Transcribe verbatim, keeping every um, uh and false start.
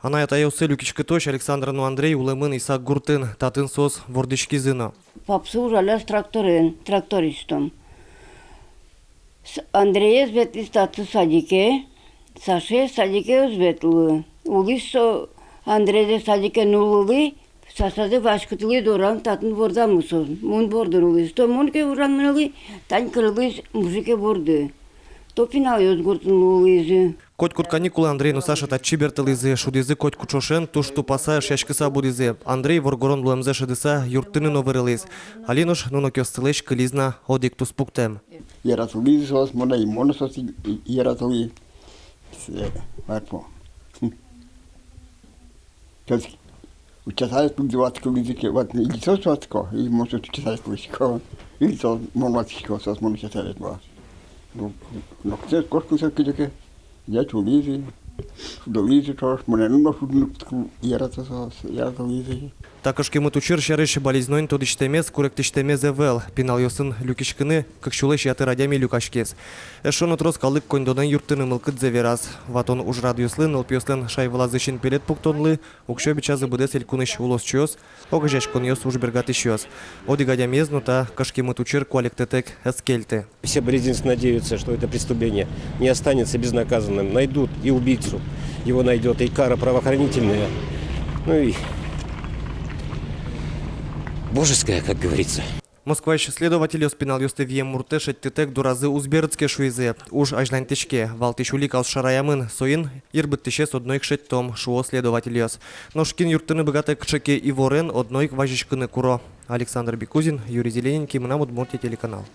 Анай-атайёссы люкиськытозь Александра но Андрей улэмын Исак гуртын, татын соос вордӥськизы но. Папсы ужалляз тракторен, трактористом. С-, Андреез ветлӥз татчы садике, Сашаез садике ӧз ветлы. Улӥз со, Андрейзэ садике нуллылӥ, Сашазэ васькытылӥ дорам, татын вордамы соос. Мон бордын улӥ. Со мон ке ужан мынылӥ, тани кыллӥз мужике борды. Со пиналъёс гуртын луылӥзы. Котькуд каникулэ Андрей но Саша татчы бертылӥзы, шудӥзы котькуд ӵошен, туж тупаса, эшъяськыса будӥзы. Андрей воргорон луэмзэ шӧдыса юрттыны но вырылӥз. Али нош нуныкъёссылэсь кылиз на одӥг туспуктэм. Яратылӥзы соос монэ, и мон но соосты яратылӥ. С-, э, марпо. Кызьы утчаса кылзӥ, ватско, кылзӥ ке, ват-, или соос ватско, или мон соосты утчаса кылӥсько, или соос мон ватско, соос монэ утчаса ветло. Ну, но кытын кошкыса кыдёке, я чулӥзы, шудылӥзы ӵош, монэ но шудыны кутско, ярато соос, яратылӥзы. Та кышкемыт учыр сярысь Балезиноын тодӥсьтэмез, куректӥсьтэмез ӧвӧл. Пиналъёсын люкиськыны кык сюлэсь ятыр адями люкаськиз. Эшшо но трос калык коньдонэн юрттыны мылкыдзэ вераз. Ватон ужрадъёслы, нылпиослэн шайвылазы синпелет пуктонлы уксё бичазы быдэс элькунысь улосчиос, огазеяськонъёс, ужбергатӥсьёс. Одӥг адямиез но та кышкемыт учыр куалектэтэк ӧз кельты. Все балезинцы надеются, что это преступление не останется безнаказанным. Найдут и убийцу, его найдёт и кара правоохранительная. Ну и божеская, как говорится. Москваысь следовательёс пиналъёсты вием муртэ шедьтытэк доразы уз берытске, шуизы. Уж азьланьтӥське, валтӥсь уликаос шараямын, соин йырбыттӥсез одно ик шедьтом, шуо следовательёс. Нош кин юрттыны быгатэ кыӵе ке иворен, одно ик вазиськыны куро. Александр Бекузин, Юрий Зелененький, «Мынам Удмуртие» телеканал.